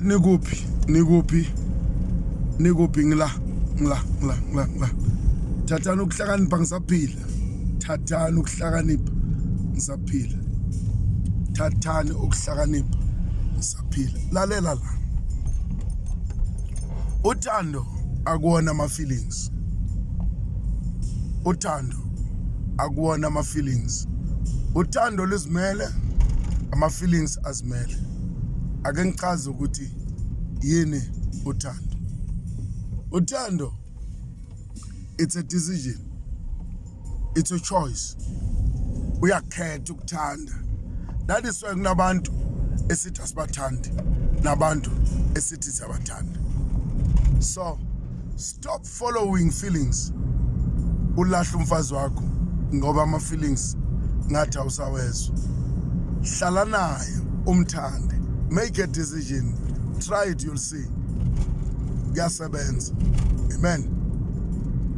Nikuphi? Nikuphi? Nikuphi? Ngila, ngila, ngila, ngila, ngila. Thathani ukuhlakanipha ngisaphila. Thathani ukuhlakanipha ngisaphila. Thathani ukuhlakanipha ngisaphila. Lalela la. Uthando akuwona ama feelings. Uthando akuwona ama feelings. Uthando luzimele, ama feelings azimele. Ake ngichaze ukuthi yini uthando. Uthando, it's a decision, it's a choice. Uyakhetha ukuthanda. That is why kunabantu esithi asibathandi nabantu esithi siyabathanda. So stop following feelings, ulahla umfazi wakho ngoba ama feelings ngathi awusawezwa. Hlala naye, umthande, make a decision, try it, you'll see kuyasebenza. Amen.